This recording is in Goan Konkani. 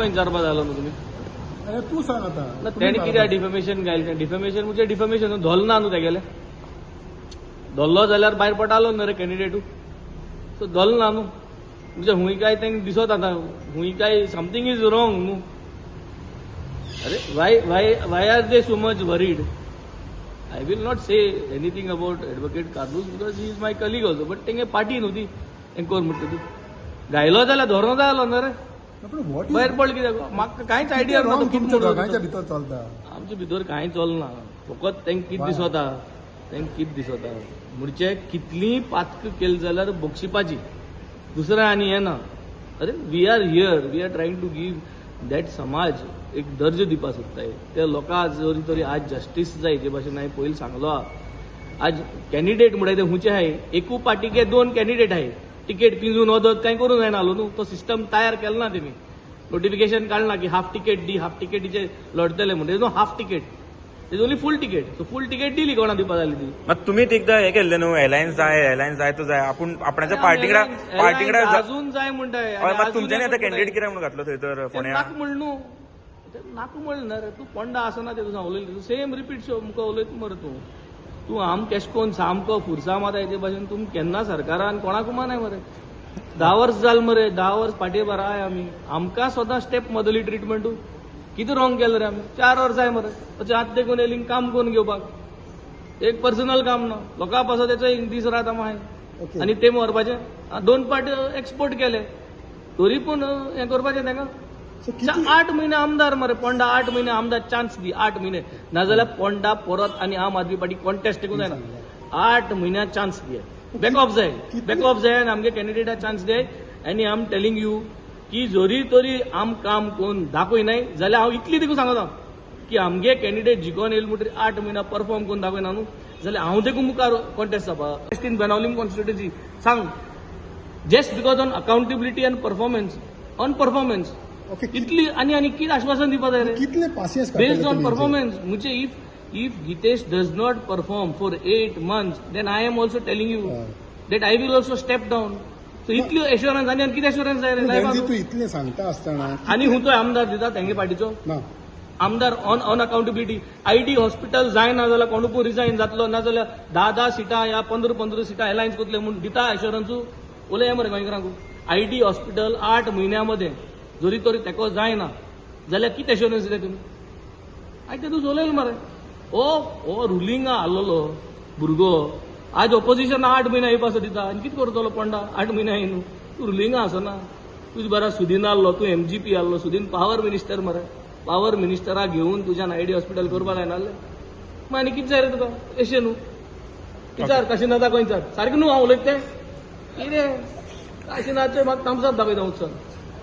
विचारपा जालो न्हू तुमी. अरे, तूं सांग आतां. ना, तेणी कित्याक डिफेमेशन घायलें? डिफेमेशन म्हणजे डिफेमेशन धोल ना न्हू तेगेलें. धरलो जाल्यार भायर पडटालो न्हू रे कॅन्डिडेटू. सो धोल ना न्हू, म्हणजे हुंय काय तेंका दिसत आतां हुंय काय समथींग is wrong न्हू. अरे, why are they so much worried? I will not say anything about Advocate Carlos because he is my colleague also, but तेंगे पार्टी न्हू ती. हें कर म्हणटा तूं, घायलो जाल्यार धरों जाय आसलो न्हू रे. पूण what भायर पडलो कित्याक? म्हाका कांयच आयडिया ना. रॉंग तो कितें तुमच्या म्हणून दोगांच्या भितर चलता? आमचे भितर कांय चलना. फकत तांकां कितें दिसता, तांकां कितें दिसता म्हणजे कितलीं पातकां केली जाल्यार बक्षिपाची, दुसरें आनी हें ना. अरे, we are here, we are trying to give that समाज एक दर्जो दिवपा सोदताय. त्या लोकां जरी तरी आज जस्टीस जाय. जे भाशेन हांवें पयलीं सांगलो आहा, आज कॅन्डिडेट म्हणटाय ते खुंयचे आहाय? एकू पार्टीके दोन कॅन्डिडेट आहाय. तिकेट पिंजून वदत कांय करूंक जायना आसलो न्हू. तो सिस्टम तयार केलो ना तेमी. नोटिफिकेशन काडना की हाफ तिकेट दी, हाफ तिकेटीचे लढतले म्हणून. No half ticket, is only full ticket. So full ticket दिली कोणा दिवपा जाली ती. मात तुम्ही एकदा हे केल्लें न्हू, एलायन्स जाय, एलायन्स जाय तो जाय, आपूण आपणाच्या पार्टीकडे. अजून जाय म्हणटाय. हय, मात तुमच्यांनी आतां कॅन्डिडेट कित्याक म्हणून घातलो थंय तर फोंड्या? नाक म्हण न्हू ते, नाक म्हण ना रे. तूं पोंडा आसना ते तुका उलयली तूं सेम रिपीट शो मुखार उलयता मरे तूं. तूं आम केश कोन्न सामको फुरसा माता हेजे भाशेन. तुमी केन्ना सरकारान कोणाक मानाय मरे. 10 वर्स जाल मरे, 10 वर्स फाटीं आहाय आमी. आमकां सदां स्टेप मदली ट्रिटमेंटू. कितें रॉंग केलें रे आमी? 4 वर्सां मरे अशें हात तेकून येयली काम करून घेवपाक. एक पर्सनल काम ना, लोकां पासत तेचो दीस रात आमी आहाय. आनी ते व्हरपाचे दोन पार्ट एक्सपोर्ट केले तरी पूण हें करपाचें तांकां. सो कितले 8 म्हयने आमदार मरे पोंडा, 8 म्हयने आमदार चान्स दी, 8 म्हयने. नाजाल्यार पोंडा परत आनी आम आदमी पार्टी कॉन्टेस्ट करूंक जायना. 8 म्हयन्या चान्स दी, बॅकऑफ जाय, बॅकऑफ जाय आनी आमगे कॅन्डिडेटा चान्स दी. आनी I am telling you की जरी तरी आम काम करून दाखयनाय जाल्यार हांव इतली देखून सांगता की आमगे कॅन्डिडेट जिखोन येयले म्हणटकीर 8 म्हयना परफॉर्म करून दाखयना न्हू जाल्यार हांव देखून मुखार कॉन्टेस्ट जावपा इन बेनावलीम कॉन्स्टिट्युएन्सी. सांग, just because on accountability and performance, on performance. इतली आनी आनी कितें आश्वासन दिवपा जाय रे? कितले पासियेंस? Based on performance म्हणजे if Gitesh does not perform for 8 months, then I am also telling you that I will also step down. So इतली एश्योरन्स आनी आनी कितें एश्योरन्स जाय रे लायफाक? तूं इतलें सांगता आसतना आनी हुंयचो आमदार दिता तेंगे पार्टीचो ना. आमदार ऑन अकाउंटेबिलिटी? आयडी हॉस्पिटल जायना जाल्यार कोण रिजायन जातलो, नाजाल्यार 10 10 सिटां या 15 15 सिटां एलायन्स करतले म्हूण दिता एश्योरन्सू? उलया मरे गोंयकारांक. आयडी हॉस्पिटल 8 म्हयन्या मदें जरी तरी तेको जायना जाल्यार कितें एश्योरन्स दिता तुमी? आयते तूं उलयल मरे. ओ हो रुलिंगा आसलेलो भुरगो आज ऑपोजिशन 8 म्हयने येवपा दिता आनी कितें करतलो पोंडा 8 म्हयने न्हू? तूं रुलिंगा आसना. तुज बरा सुदीन आहलो, तूं एमजीपी आहलो, सुदीन पावर मिनिस्टर मरे. पावर मिनिस्टराक घेवन तुज्यान आयडी हॉस्पिटल करपाक जायना जालें, मागीर आनी कितें जाय रे तुका? एशें न्हू, विचार काशिनाथा खंयचार सारकें न्हू हांव उलयता तें? कितें काशिनाथचें म्हाका थम्सअप दाखयता उत्सव.